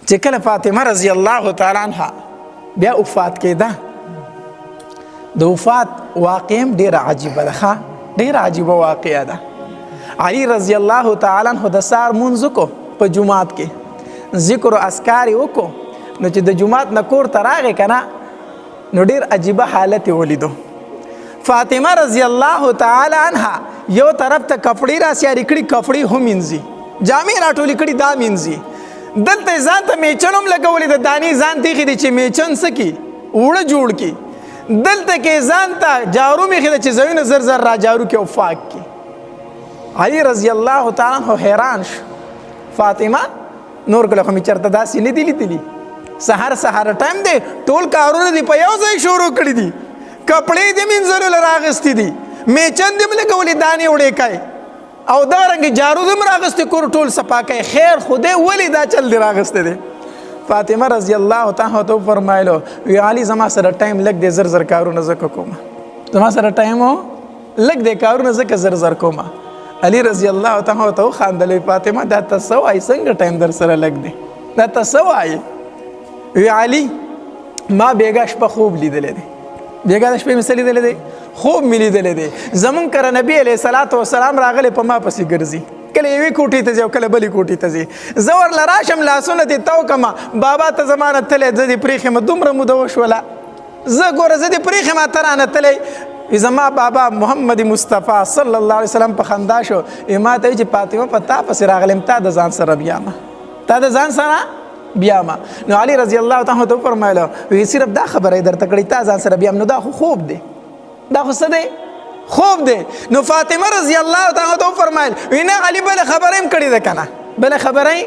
چې کله فاطمه رضی الله تعالی عنها بیا وفات کېده، د وفات واقع هم ډېره عجیبه ده، ښه ډېره عجیبه واقعه ده. علی رضی الله تعالی عنه د سهار مونځ وکړو په جومات کې، ذکر او اذکار یې وکړو. نو چې د جومات نه کور ته راغی که نه، نو ډېر عجیبه حالت یې ولیدو. فاطمه رضی الله تعالی عنها یو طرف ته کپړې را سیارې کړي، کپړې هم مینځي، جامې راټولې کړي دا مینځي. دلته یې ځان ته میچن هم لګولې، د دانې ځان ته ایښي دي چې میچن څه کي، اوړه جوړ کړي. دلته کې ځان ته جارو مې ایښې ده چې ځایونه زر زر را جارو کړي او پاک کړي. علي رضی الله تعالی عنه حیران شو، فاطمه نور کله خو مې چېرته داسې نه دي لیدلي، سهار سهار ټایم دی، ټول کارونه دي په یو ځای شروع کړي دي، کپړې دې مینځلو له راغستې دي، میچن دې هم لګولې، دانې وړې کوي او دا رنګ جارو دې هم راغستې، کور ټول صفا کوي. خیر خو دی ولې دا چل دې راغستی دی؟ فاطمه رضی الله تعالی ته وفرمایلو، وی علي زما سره ټایم لږ دی، زر زر کارونه ځکه کوم، زما سره ټایم لږ دی، کارونه ځکه زر زر کوم. علی رضی الله تعالی ته وخاندل، فاطمه دا ته څه وایې، څنګه ټایم در سره لږ دی، دا ته څه وایې؟ وی علي ما بېګا شپه خوب لیدلی دی، بېګا د شپې مې څه لیدلی دی؟ خوب مې لیدلی دی. زمونږ کره نبي علیه صلات وسلام راغلی، په ما پسې ګرځي، کله یوې کوټې ته ځي او کله بلې کوټې ته ځي. زه ورله راشم لاسونه دې تاو کړم، بابا ته زما نه تللی، زه دې پرېښې یم، دومره موده وشوله، زه ګوره زه دې پرېښې ما ته رانه تللی. زما بابا محمد مصطفی صلی الله علیه وسلم په خندا شو، ما ته وایي چې فاطمه په تا پسې راغلی یم، تا د ځان سره بیامه، تا د ځان سره بیامه. نو علي رضی الله تعالی ته وفرمایله، وی صرف دا خبره یې درته کړې، تا ځان سره بیام، نو دا خو خوب دی، دا خو څه دی؟ خوب دی. نو فاطمه رضی الله تعالی ته وفرمایل، وی نه علي بله خبره هم کړې ده که نه، بله خبره یې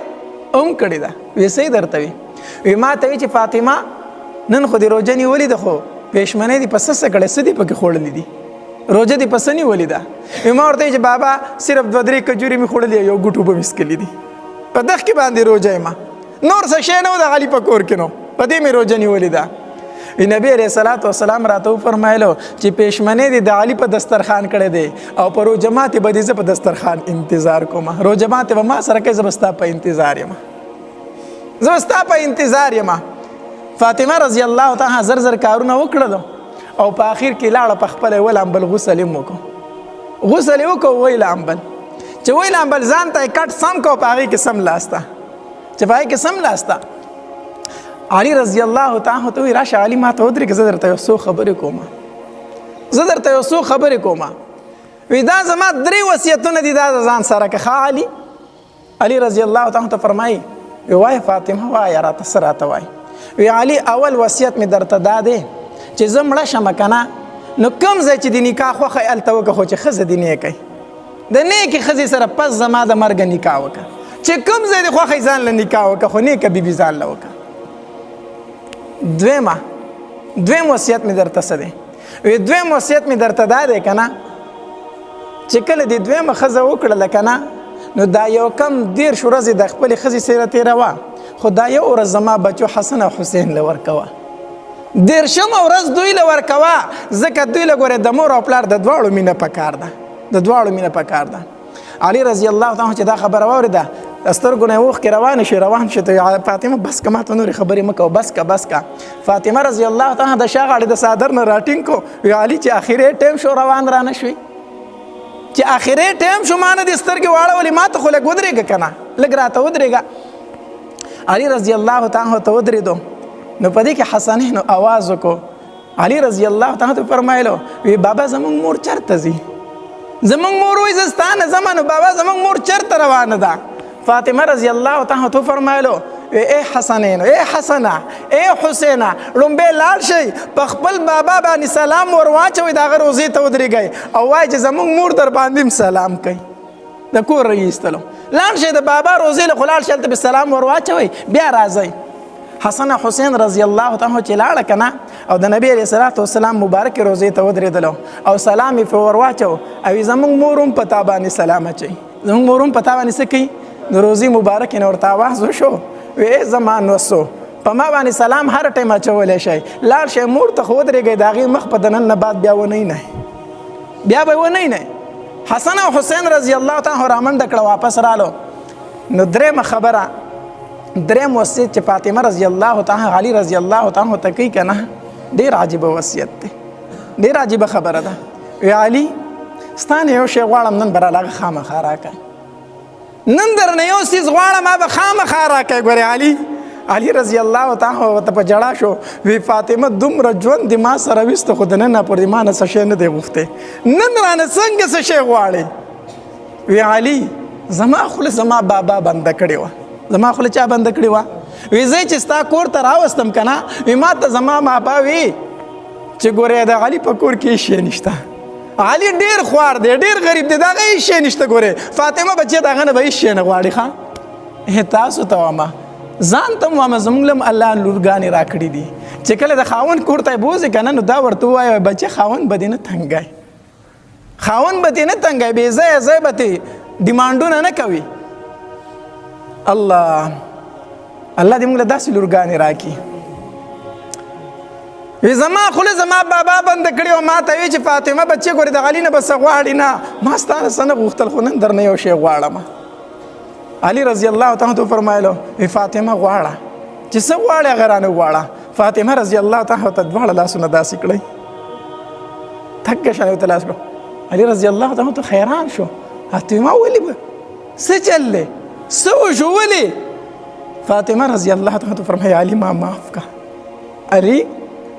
هم کړې ده. وی څه یې درته وی؟ وی ما ته وی چې فاطمه نن خو دې روژه نیولې ده، خو پېشمنۍ دې په څه څه کړې، څه دې پکې خوړلي دي، روژه دې په څه نیولې ده؟ وی ما ورته چې بابا صرف دوه درې کجورې مې خوړلې، یو ګوټ اوبه مې څکلې دي، په دغه کې باندې روژه یم، نور څه شی نه و د علي په کور کې، نو په دې مې روژه نیولې ده. نبی علیه الصلاة والسلام راته وفرمایلو چې پېشمنې دې د علي په دسترخوان کړی دی او په روژه ماتې به دې زه په دسترخوان انتظار کوم، روژه ماتې به ما سره کوې، زه به ستا په انتظار یم، زه به ستا په انتظار یم. فاطمه رضی الله تعالی زر زر کارونه وکړل او په اخر کې لاړه په خپله ولامبل، غسل یې وکړو، غسل یې وکړو، ویې لامبل، چې ویې لامبل ځان ته یې کټ سم کړ، په هغې کې سم لاسته، چې په هغې کې سم لاسته. علي رضی الله تعالی ته وایي راشه علي ما ته ودرېږه، زه درته یو څو خبرې کوم، زه درته یو څو خبرې کوم. وی دا زما درې وصیتونه دي، دا ځان سره که ښه علي. علي رضی الله تعالی ته فرمایي، وی وایه فاطمه وایه راته، څه راته وایي؟ وی علي اول وصیت مې درته دا دی چې زه مړه شم که نه، نو کوم ځای چې د نکاح خوښه یې هلته وکړه، خو چې ښځه دې نیکه د نیکې ښځې سره پس زما د مرګه نکاح وکړه، چې کوم ځای دې خوښه ځان له نکاح وکړه، خو نیکه بیبي ځان له وکړه. دویمه دویم وصیت مې درته څه دی؟ وی دویم وصیت مې درته دا دی که نه چې کله دې دویمه ښځه وکړله که نه، نو دا یو کم 30 ورځې د خپلې ښځې سره تېروه، خو دا یو ورځ زما بچو حسن او حسین له ورکوه، 30مه ورځ دوی له ورکوه، ځکه دوی له ګوره د مور او پلار د دواړو مینه پکار ده، د دواړو مینه پکار ده. علي رضی الله تعالی چې دا خبره واورېده، د سترګو نه یې اوښکې روانې شوې، روان شو ته فاطمه بس که، ما ته نورې خبرې مه کوه، بس که بس که. فاطمه رضی الله تعالی د شا غاړې د څادر نه راټینګ کړو، وی علي چې اخرې ټایم شو روان را نه شوې، چې اخرې ټایم شو ما نه دې سترګې واړولې، ما ته خو لږ ودرېږه که نه، لږ راته ودرېږه. علي رضی الله تعالی ته ودرېدو، نو په دې کې حسنینو اواز وکړو، علي رضی الله تعالی ته فرمایلو، وی بابا زمونږ مور چرته ځي؟ زمونږ مور وایي زه ستا نه ځم، نو بابا زمونږ مور چرته روانه ده؟ فاطمه رضی الله تعالی ته فرمایلو، وی ای حسنین، ای حسنه، ای حسینه، ړومبی لاړ شئ په خپل بابا باندې سلام ور واچوئ، د هغه روزې ته ودرېږئ او وایئ چې زمونږ مور در باندې هم سلام کوي. د کور راایستلو لاړ شئ د بابا روزې له خو لاړ شئ، هلته به سلام ور واچوئ بیا راځئ. حسن حسین رضی الله تعالی چې لاړه که نه او د نبی علیه الصلاة والسلام مبارکې روزې ته ودرېدلو او سلام یې پرې ور واچو، او زموږ مور هم په تا باندې سلام اچوي، زموږ مور هم په تا باندې څه کوي؟ د روزې مبارکې نه ورته اواز وشو، وی زما نوسو په ما باندې سلام هر ټایم اچولی شئ، لاړ شئ مور ته خو ودرېږئ، د هغې مخ په د نن نه بعد بیا ونه نه، بیا به ونه نه. حسن او حسین رضی الله تعالی رامنډه کړه، واپس رالو. نو درېیمه خبره دریم وصیت چې فاطمه رضی الله تعالی علی رضی الله تعالی ته کوي کنه، ډیر عجیب وصیت دی، ډیر عجیب خبره ده. وی علي ستانه یو شی غواړم، نن به راله خامخا راکړه، نن درنه یو څیز غواړم، ما به خامخا راکړې. ګورې علي، علي رضی الله تعالی ورته په ژړا شو، وی فاطمه دومره ژوند دې ما سره ویسته، خو د ننه پورې ما نه څه شی نه دی غوښتی، نن رانه څنګه څه شی غواړې؟ وی علي زما خوله زما بابا بنده کړې وه، زما خوله چا بنده کړې وه؟ وی زه چې ستا کور ته راوستم که نه، وی ما ته زما بابا وی چې ګورې د علي په کور کې هېڅ شی نشته، علي ډېر خوار دی، ډېر غریب دی، د هغه هېڅ شی نشته، ګورې فاطمه بچې د هغه نه به هېڅ شی نه غواړي. ښه تاسو ته وایم، ځان ته هم وایم، زموږ له هم الله لورګانې راکړي دي، چې کله د خاوند کور ته یې بوځې که نه، نو دا ورته ووایه بچې خاوند به دې نه تنګی، خاوند به دې نه تنګی، بې ځایه ځای به ترې ډیمانډونه نه کوي. الله الله دې موږ له داسې لورګانې راکړي. وی زما خوله زما بابا بند کړی او ما ته وی چې فاطمه بچې ګورې د علي نه به څه غواړي نه، ما ستا نه څه نه غوښتل، خو نن درنه یو شی غواړم. علي رضی الله تعالی ته فرمایلو، وی فاطمه غواړه چې څه غواړې هغه رانه وغواړه. فاطمه رضی الله تعالی ته دواړه لاسونه داسې کړی، تک شان ورته لاس کړو. علي رضی الله تعالی ته حیران شو، فاطمه ولې به څه چل دی، څه وشو ولې؟ فاطمه رضی الله تعالی ته فرمایي علي ما معاف کا، علي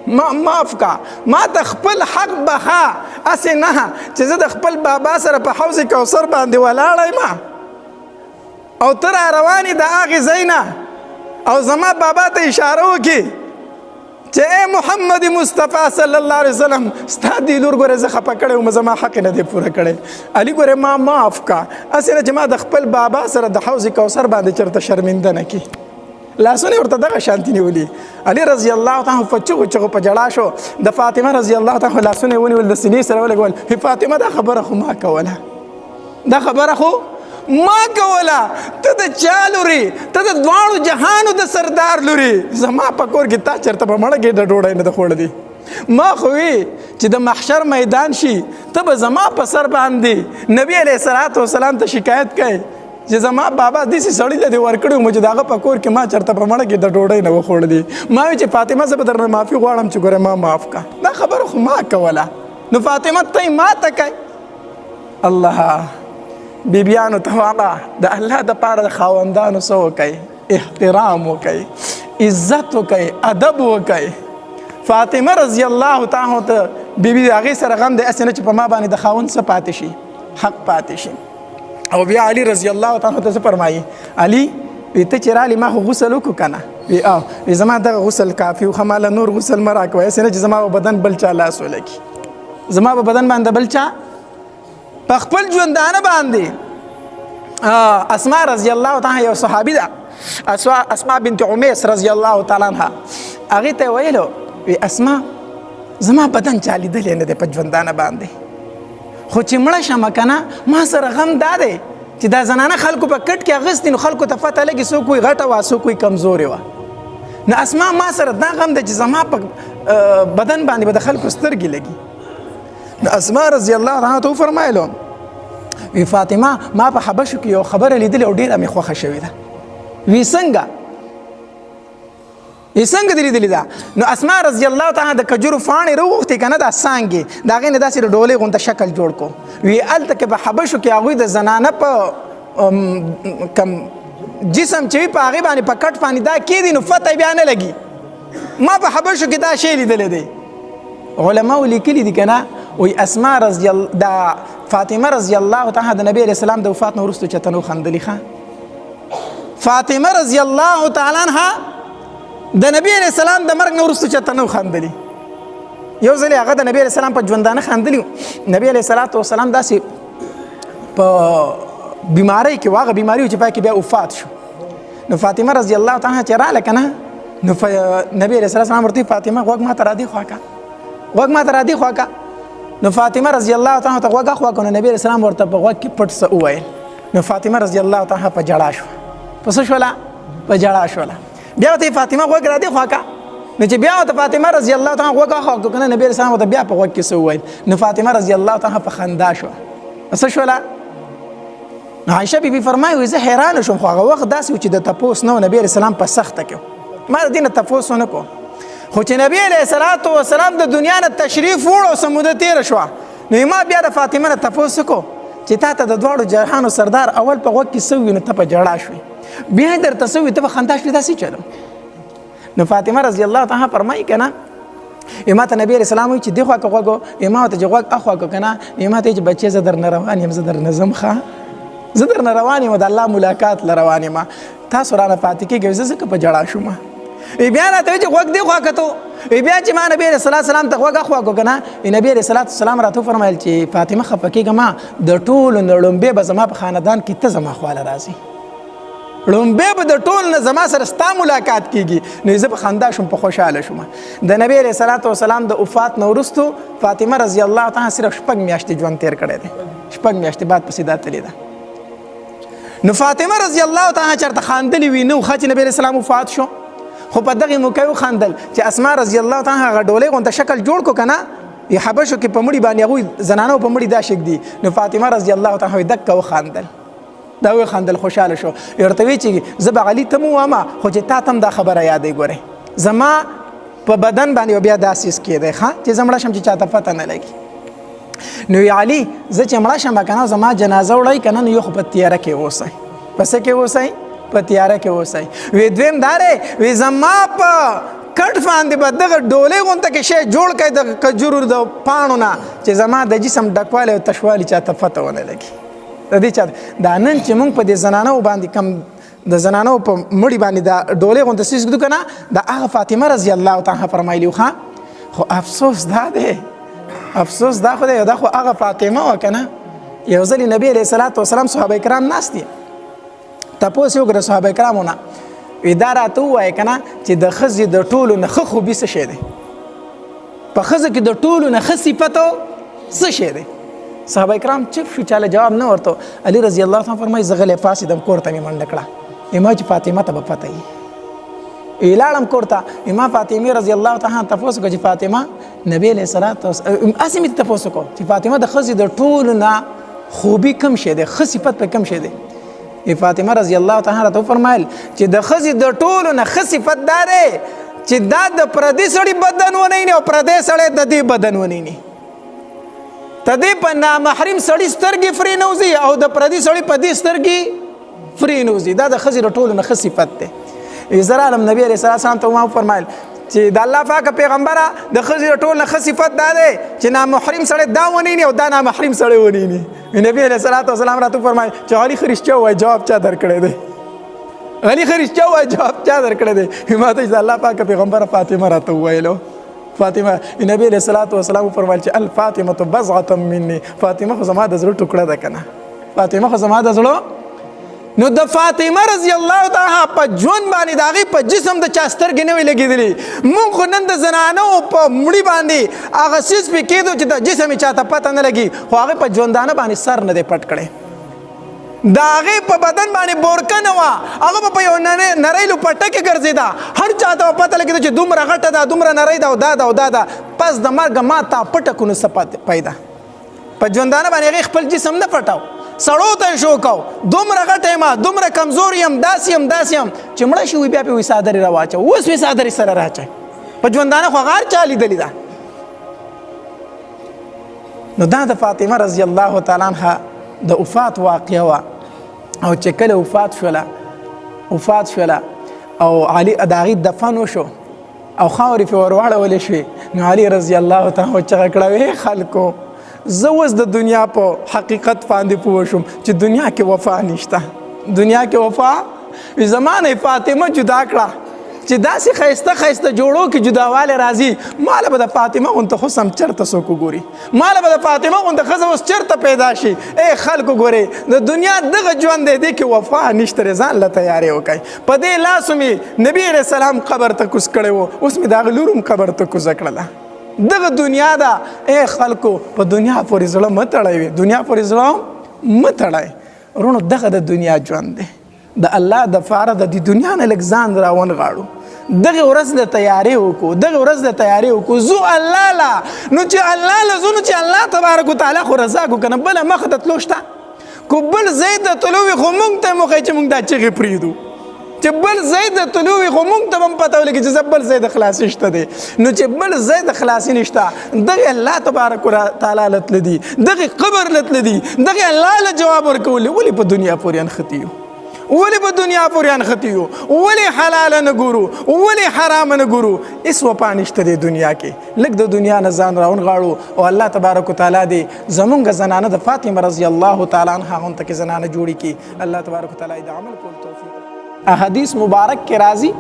ما معاف کا، ما ته خپل حق بخا، هسې نه چې زه د خپل بابا سره په حوض کوثر باندې ولاړه یم او ته را روان یې د هغې ځای نه، او زما بابا ته اشاره وکړي چې ای محمد مصطفی صلی الله علیه وسلم، ستا دې لور ګورې زه خفه کړی وم، زما حق یې نه دی پوره کړی، علي ګورې ما معاف کا، هسې نه چې ما د خپل بابا سره د حوض کوثر باندې چېرته شرمنده نه کړي. لاسونه یې ورته دغه شانتي نیولي. علي رضی الله تعالی په چغو چغو په ژړا شو، د فاطمه رضی الله تعالی لاسونه یې ونیول، د سینې سره ولګول، فاطمه دا خبره خو ما کوله، دا خبره خو ما کوله، ته د چا لوري، ته د دواړو جهانو د سردار لوري، زما په کور کې تا چېرته په مړه ګېډه ډوډۍ نه ده خوړلې، ما خو وی چې د محشر میدان شي ته به زما په سر باندې نبی علیه الصلاة والسلام ته شکایت کوې چې زما بابا داسې سړي له دې ورکړی وم چې د هغه په کور کې ما چېرته په مړه کې د ډوډۍ نه وخوړلې، ما وی چې فاطمه زه به درنه معافي غواړم چې ګوره ما معاف کړه، دا خبره خو ما کوله، نو فاطمه ته یې ما ته کوې. الله بیبیانو ته واما د الله د پاره د خاوندانو څه وکئ، احترام وکئ، عزت وکئ، ادب وکئ. فاطمه رضی الله تعالی ته بیبي د هغې سره غم دی، هسې نه چې په ما باندې د خاوند څه پاتې شي، حق پاتې شي. او بیا علي رضی الله تعالی ته څه فرمایي، علي وی ته چې رالې ما خو غسل وکړو که نه، وی او وی زما دغه غسل کافي و، ښه ما له نور غسل مه راکوه، هسې نه چې زما په بدن بل چا لاس ولګي، زما په بدن باندې بل چا په خپل ژوندانه باندې. اسماء رضی الله تعالی یو صحابي ده، اسماء بنت عمیس رضی الله تعالی عنها، هغې ته ویلو وی اسماء زما بدن چا لیدلی نه دی په ژوندانه باندې، خو چې مړه شم که نه ما سره غم دا دی چې دا زنانه خلکو په کټ کې اخیستي، نو خلکو ته پته لګي څوک وایي غټه وه څوک وایي کمزورې وه، نو اسما ما سره دا غم دی چې زما په بدن باندې به د خلکو سترګې لګي. نو اسما رضی الله عنها ته وفرمایلو وی فاطمه ما په حبشو کې یو خبره لیدلې او ډېره مې خوښه شوې ده. وی څنګه؟ یې څنګه دې لیدلې ده؟ نو اسما رضی الله تعالی د کجورو فاڼې راوغوښتې که نه، دا څانګې د هغې نه داسې د ډولۍ غوندې شکل جوړ کړو. وی هلته کې په حبشو کې هغوی د زنانه په کم جسم چې وي په هغې باندې په کټ باندې دا کېدي نو فتح بیا نه لګي. ما په حبشو کې دا شی لیدلی دی. علماو لیکلي دي که نه، وایي اسما رضی دا فاطمه رضی الله تعالی د نبی علیه السلام د وفات نه وروسته چېرته نه وخندلي. ښه فاطمه رضی الله تعالی عنها د نبی علیه السلام د مرګ نه وروسته چېرته نه وخندلي. یو ځل هغه د نبی علیه السلام په ژوندانه خندلي، نبی علیه الصلاة والسلام داسې په بیمارۍ کې واغه بیماري چې پای کې بیا وفات شو. نو فاطمه رضی الله تعالی عنها چې راله که نه، نو نبی علیه الصلاة والسلام ورته فاطمه غوږ ما ته را دې خوا که، غوږ ما ته را دې خوا که. نو فاطمه رضی الله تعالی ته غوږ اخوا کړ، نو نبی علیه السلام ورته په غوږ کې پټ څه وویل. نو فاطمه رضی الله تعالی عنها په ژړا شوه، په څه شوله؟ په ژړا شوله. بیا ورته فاطمه غوږ را دې خوا که، نو چې بیا ورته فاطمه رضی الله تعالی غوږ اخوا کړ، که نه نبی علیه السلام ورته بیا په غوږ کې څه وویل. نو فاطمه رضی الله تعالی عنها په خندا شوه، په څه شوله؟ نو عائشه بی بی فرمایي وایي زه حیران شوم، خو هغه وخت داسې و چې د تپوس نه و، نبی علیه السلام په سخته کې ما د دې نه تپوس ونه کو. خو چې نبی علیه الصلاة والسلام د دنیا نه تشریف وړ او څه موده تېره شوه، نو ما بیا د فاطمه نه تپوس وکړو چې تا ته د دواړو جهانو سردار اول په غوږ کې څه وي، نو ته په ژړا شوې، بیا یې درته څه وي، ته په خندا شوې، داسې چلو. نو فاطمه رضی الله تعالی فرمایي که نه، ما ته نبی علیه السلام وایي چې دې خوا که غوږ، ما ورته چې غوږ اخوا که که نه، ما ته چې بچې زه درنه روان یم، زه درنه ځم، ښه زه درنه روان یم، د الله ملاقات له روان یم، تاسو رانه پاتې کېږئ، زه ځکه په ژړا شوم. بیا راته وایي چې غوږ دې خوا کتو، بیا چې ما نبی علیه السلام ته غوږ اخوا کو که نه، نبی علیه السلام راته وفرمایل چې فاطمه خفه کېږه ما، د ټولو نه ړومبی به زما په خاندان کې ته زما خواله راځې، ړومبی به د ټول نه زما سره ستا ملاقات کېږي. نو زه په خندا شوم، په خوشحاله شوم. د نبی علیه الصلاة والسلام د وفات نه وروسته فاطمه رضی الله تعالی صرف شپږ میاشتې ژوند تېر کړی دی، شپږ میاشتې بعد پسې دا تللې ده. نو فاطمه رضی الله تعالی چېرته خاندلې وي نه، ښه چې نبی علیه السلام وفات شو، خو په دغې موقع یې وخندل چې اسما رضی الله تعالی هغه ډولۍ غونته شکل جوړ کړو که نه، یې حبشو کې په مړي باندې هغوی زنانو په مړي دا شک دي. نو فاطمه رضی الله تعالی دکه وخندل، دا وخندل، خوشحاله شو. ورته وی چې زه به علي ته مو وایم، خو چې تا ته هم دا خبره یادوي، ګورې زما په بدن باندې بیا دا څیز کېدی، ښه چې زه مړه شم چې چاته پته نه لګي. نو علي زه چې مړه شم که نه، زما جنازه وړئ که نه، نو یو خو په تیاره کې اوسئ، په څه کې اوسئ؟ په تیاره کې اوسئ. وی دویم دا دی، وی زما په کټ باندې به دغه ډولۍ غونته کې شی جوړ کړئ د کجورو د پاڼو نه، چې زما د جسم ډکوالی او تشوالی چاته پته ونه لګي. د دې چا دا نن چې موږ په دې زنانو باندې کم د زنانو په مړي باندې دا ډولۍ غونته څیز ږدو که نه، دا هغه فاطمه رضی الله تعالی فرمایلي وو. خو افسوس دا دی، افسوس دا خو دی، دا خو هغه فاطمه وه که نه. یو ځلې نبی علیه الصلاة والسلام صحابه کرام ناست دي، تپوس یې وکړ صحابه کرامو نه، وی دا راته ووایه که نه چې د ښځې د ټولو نه ښه خوبي څه شی دی، په ښځه کې د ټولو نه ښه صفت څه شی دی؟ صحابه کرام چپ شو، چاله جواب نه ورته. علي رضی الله عنه فرمایي زه غلی پاڅېدم، کور ته مې منډه کړه، ما چې فاطمه ته به پته وي. لاړم کور ته، ما فاطمې رضی الله تعالی عنها تپوس وکړ چې فاطمه نبی علیه الصلاة والسلام هسې مې تپوس وکړو چې فاطمه د ښځې د ټولو نه خوبي کوم شی دی، ښه صفت په کوم شی دی؟ فاطمه رضی الله تعالی راته وفرمایل چې د ښځې د ټولو نه ښه صفت دا دی چې دا د پردي سړي بدن ونه ویني او پردی سړی د دې بدن ونه ویني. ته دې په نامحرم سړي سترګې فرې نه وځي او د پردي سړي په دې سترګې فرې نه وځي. دا د ښځې د ټولو نه ښه صفت دی. زه راغلم نبی علیه السلام ته ما وفرمایل چې د الله پاک پیغمبره د ښځې د ټولو نه ښه صفت دا دی چې نامحرم سړی دا ونه ویني او دا نامحرم سړی ونه ویني. نبی علیه الصلاة والسلام راته وفرمایل چې علي ښه رښتیا ووایه، جواب چا درکړی دی؟ علي ښه رښتیا ووایه، جواب چا درکړی دی؟ ما ته چې د الله پاک پیغمبره فاطمه راته وویلو. فاطمه نبی علیه الصلاة والسلام وفرمایل چې الفاطمة بضعة مني، فاطمه خو زما د زړه ټوکړه ده که نه، فاطمه خو زما د زړه. نو د فاطمه رضی الله تعالی په ژوند باندې د هغې په جسم د چا سترګې نه وې لګېدلې. موږ خو نن د زنانو په مړي باندې هغه څیز پې کېدو چې د جسم یې چاته پته نه لګي، خو هغې په ژوندانه باندې سر نه دی پټ کړی، د هغې په بدن باندې بورکه نه وه، هغه به په یو نرۍ لوپټه کې ګرځېده، هر چا ته به پته لګېده چې دومره غټه ده، دومره نرۍ ده او دا ده او دا ده. پس د مرګه ما تا پټه کړو نو څه پیدا؟ په ژوندانه باندې هغې خپل جسم نه پټاو، سړو ته یې شو کو، دومره غټه یم، دومره کمزور یم، داسې یم داسې یم، چې مړه شي وي بیا پې وایي څادر یې راواچوه، اوس وې څادر یې سره راچوي. په ژوندانه خو هغه هر چا لیدلې ده. نو دا د فاطمه رضی الله تعالی عنها د وفات واقعه وه. او چې کله وفات شوله، وفات شوله او علي د هغې دفن وشو او خاورې پرې ورواړولې شوې، نو علي رضی الله تعالی چغه کړه، وې خلکو زه اوس د دنیا په حقیقت باندې پوه شوم چې دنیا کې وفا نشته، دنیا کې وفا. زما نه فاطمه جدا کړه چې داسې ښایسته ښایسته جوړو کې جداوالی راځي، ماله به د فاطمه غونته حسن چېرته څوک وګوري، ماله به د فاطمه غونته ښځه اوس چېرته پیدا شي؟ ای خلکو ګورئ د دنیا دغه ژوند دی، دې کې وفا نشته دی، ځان له تیارې وکړئ. په دې لاسو مې نبي علیه السلام قبر ته کوز کړی و، اوس مې د هغه لور هم قبر ته کوزه کړله. دغه دنیا ده، ای خلکو په دنیا پورې زړه مه تړئ، دنیا پورې زړه مه تړئ وروڼو. دغه د دنیا ژوند دی، د الله د فاره د دې دنیا نه لږ ځان راونغاړو، دغه ورځ له تیارې وکړو، دغه ورځ له تیارې وکړو، ځو الله له، نو چې الله له ځو، نو چې الله تبارک وتعالی خو رضا کو که نه، بله مخه ته تلو شته. کو بل ځای ته تلو وي خو مونږ ته مو ښیي چې مونږ دا چغې پرېږدو، چې بل ځای ته تلو وي خو مونږ ته هم پته ولګي چې بل ځای د خلاصي شته دی. نو چې بل ځای د خلاصي نشته، دغه الله تبارک وتعالی له تللی دي، دغه قبر له تللی دي، دغه الله له جواب ورکول. ولې په دنیا پورې انښتي یو؟ ولې په دنیا پورې انښتي یو؟ ولې حلال نه ګورو؟ ولې حرام نه ګورو؟ هېڅ وفا نشته دی دنیا کې. لږ د دنیا نه ځان راونغاړو او الله تبارک وتعالی دې زمونږ زنانه د فاطمه رضی الله تعالی عنها غونته کې زنانه جوړې کړي. الله تبارک وتعالی د عمل کولو توفیق. احادیث مبارک کې راځي،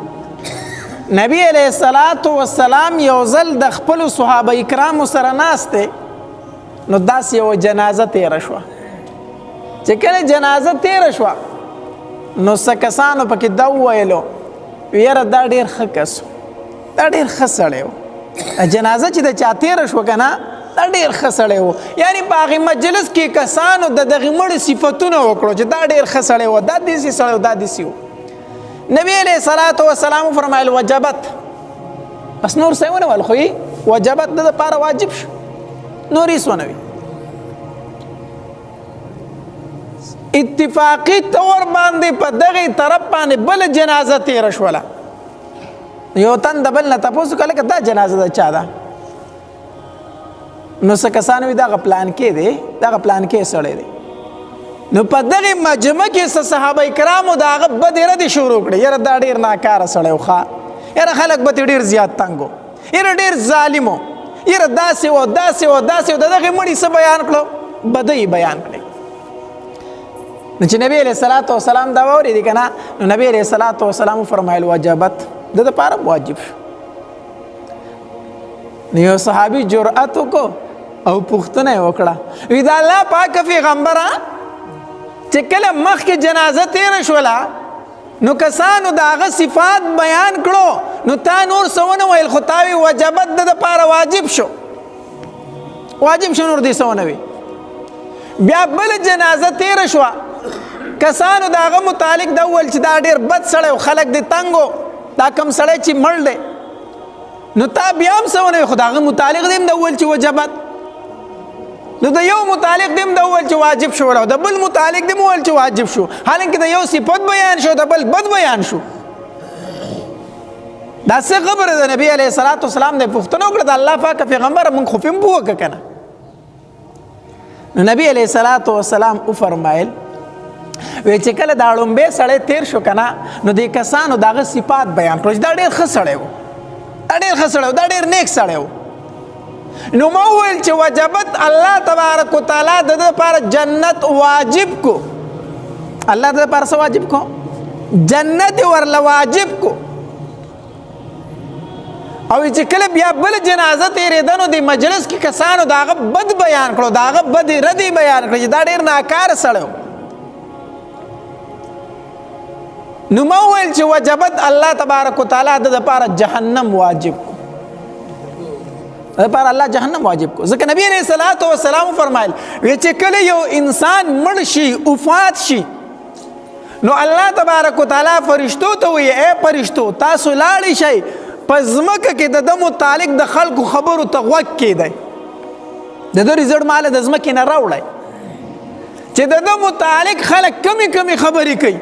نبی علیہ الصلات والسلام یو ځل د خپل صحابه کرامو سره ناست دی، نو داسې یوه جنازه تېره شوه. چې کله جنازه تېره شوه نو څه کسانو پکې دا وویلو، یاره دا ډېر ښه کس، دا ډېر ښه سړی و. جنازه چې د چا تېره شوه که نه، دا ډېر ښه سړی و. یعنی په هغې مجلس کې کسانو د دغې مړي صفتونه وکړو چې دا ډېر ښه سړی و، دا داسې سړی و، دا داسې و. نبی علیه الصلاة والسلام وفرمایل وجبت، بس نور څه یې ونه ویل، خو یې وجبت د دپاره واجب شو، نور هېڅ ونه وي. اتفاقي طور باندې په دغې طرف باندې بله جنازه تېره شوله. یو تن د بل نه تپوس وکړ لکه دا جنازه د چا ده؟ نو څه کسان وي دغه پلان کې دی، دغه پلان کې سړی دی. نو په دغې مجمع کې څه صحابه کرامو د هغه بدې ردې شروع کړې، یاره دا ډېر ناکاره سړی و، ښه یاره خلک به ترې ډېر زیات تنګ و، یاره ډېر ظالم و، یاره داسې و داسې و داسې و. د دغې مړي څه بیان کړو؟ بدۍ بیان کړې. نو چې نبی علیه الصلاة والسلام دا واورېدې که نه، نو نبی علیه الصلاة والسلام وفرمایل وجبت، د ده دپاره واجب شو. نو یو صحابي جرأت وکړو او پوښتنه یې وکړه، وی د الله پاک پیغمبره، چې کله مخکې جنازه تېره شوله نو کسانو د هغه صفات بیان کړو، نو تا نور څه ونه ویل، خو تا وی وجبت د دپاره واجب شو، واجب شو، نور دې څه ونه وی. بیا بله جنازه تېره شوه، کسانو د هغه متعلق دا وویل چې دا ډېر بد سړی و، خلک دې تنګ و، دا کم سړی چې مړ دی، نو تا بیا هم څه ونه ویل، خو د هغه متعلق دې هم دا وویل چې وجبت. نو د یو متعلق دې هم دا وویل چې واجب شو، او د بل متعلق دې هم وویل چې واجب شو، حالانکه د یو صفت بیان شو، د بل بد بیان شو. دا څه خبره ده؟ نبی علیه الصلاة والسلام نه پوښتنه وکړه د الله پاک پیغمبر، مونږ خو پرې هم پوه کړه که نه؟ نو نبی علیه الصلاة والسلام وفرمایل وی چې کله دا ړومبی سړی تیر شو که نه، نو دې کسانو د هغه صفات بیان کړو چې دا ډېر ښه سړی و، دا ډېر ښه سړی و، دا ډېر نیک سړی و. نو ما وویل چې وجبت الله تبارک وتعالی د ده لپاره جنت واجب کو. الله د ده لپاره څه واجب کو؟ جنت ورله واجب کو. او چې کله بیا بل جنازه تېرېده نو د مجلس کې کسانو د هغه بد بیان کړو، د هغه بدې ردې بیان کړې چې دا ډېر ناکاره سړی و. نو ما وویل چې وجبت الله تبارک وتعالی د دپاره جهنم واجب کو، د دپاره الله جهنم واجب کو. ځکه نبی علیه الصلاة والسلام فرمایل وی چې کله یو انسان مړ شي، وفات شي، نو الله تبارک وتعالی فرشتو ته وایي ای فرشتو تاسو لاړې شئ په ځمکه کې د ده متعلق د خلکو خبرو ته غوږ کېدی، د ده رزلټ ماله د ځمکې نه راوړی چې د ده متعلق خلک کمې کمې خبرې کوي.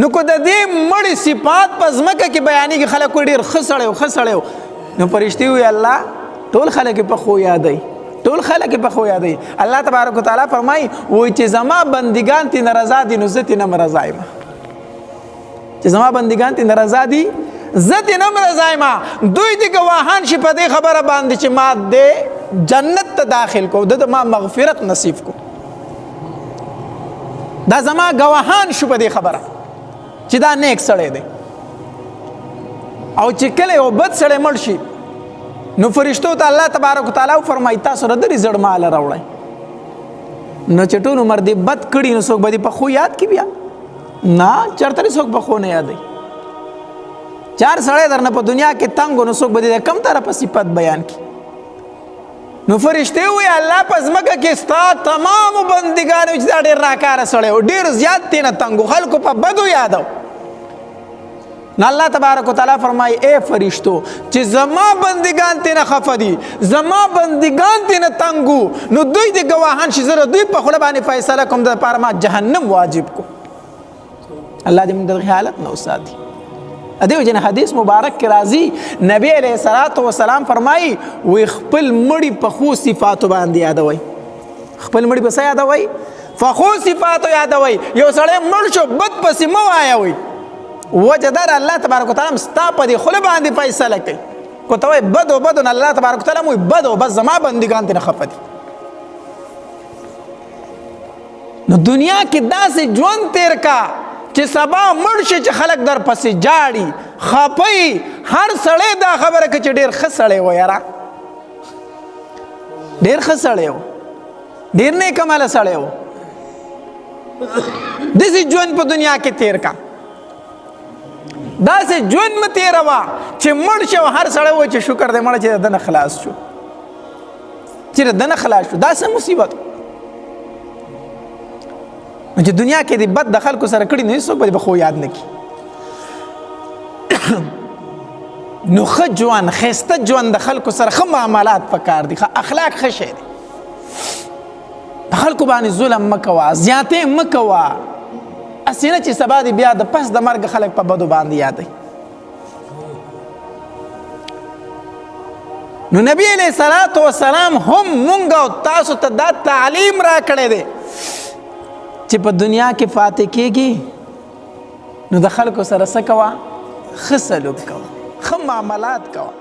نو که د دې مړي صفات په ځمکه کې بیانېږي، خلک وایي ډېر ښه سړی و، ښه سړی و، نو فرشتې وایي الله ټول خلک یې په ښو یادوي، ټول خلک یې په ښو یادوي. الله تبارک وتعالی فرمایي وایي چې زما بندګان ترې ناراضه دي نو زه ترې نه رضا یم، چې زما بندګان ترې ناراضه دي زه ترې نه رضا یم. دوی دې ګواهان شي په دې خبره باندې چې ما دې جنت ته داخل کو، ده ما مغفرت نصیب کو، دا زما ګواهان شو په دې خبره چې دا نیک سړی دی. او چې کله یو بد سړی مړ شي نو فرشتو ته الله تبارک وتعالی وفرمایي تاسو د رزړ مال راوړئ. نو چې ټول عمر دې بد کړي نو څوک به دې په خو یاد کړي؟ بیا نه، چېرته دې څوک په خو نه یادوي. چار سړی درنه په دنیا کې تنګ نو څوک به دې د کم طرفه صفت بیان کړي؟ نو فرشتې ووایي الله په ځمکه کې ستا تمامو بندګانو چې دا ډېر ناکاره سړی و، ډېر زیات ترې نه تنګ و، خلکو په بدو یادو. نو الله تبارک وتعالی فرمای، اے فرشتو، چې زما بندگان ته نه خفه دي، زما بندگان ته نه تنګو، نو دوی د گواهان شي، زه دوی په خوله باندې فیصله کوم، د پاره ما جهنم واجب کو. الله دې موږ دغه حالت نه وساتي. دیو جن حدیث مبارک کې راځي، نبی علیہ الصلوۃ والسلام فرمایي، وی خپل مړی په خو صفاتو باندې یادوي. خپل مړی په څه یادوي؟ فخو صفاتو یادوي. یو سړی مړ شو، بد پسې مه وایوي. وجه دا الله تبارک وتعالی ستا په دې خوله باندې فیصله کوي. کو ته وایې بد او بد، نو الله تبارک وتعالی مو بد او بس زما بندګان ترې خفه دي. نو دنیا کې داسې ژوند تیر کا چې سبا مړ شي چې خلک در پسې جاړي، خپي، هر سړی دا خبره کوي چې ډېر ښه سړی و، یاره ډېر ښه سړی و، ډېر نیک عمله سړی و. داسې ژوند په دنیا کې تیر کا، داسې ژوند مه تېروه چې مړ شي او هر سړی وایي چې شکر دی مړه چې د ده نه خلاص شو، چې د ده نه خلاص شو. دا څه مصیبت چې دنیا کې د بد د خلکو سره کړي، نو هېڅوک به دې په ښو یاد نه کړي. نو ښه ژوند، ښایسته ژوند، د خلکو سره ښه معاملات پکار دي، ښه اخلاق ښه شی دی. په خلکو باندې ظلم مه کوه، زیاتی مه کوه، هسې نه چې سبا دې بیا د پس د مرګ خلک په بدو باندې یادوي. نو نبی علیہ الصلوۃ والسلام هم مونږ او تاسو ته دا تعلیم را کړی دی چې په دنیا کې فاتح کېږي نو د خلکو سره څه کوه؟ ښه سلوک کوه، ښه معاملات کوه.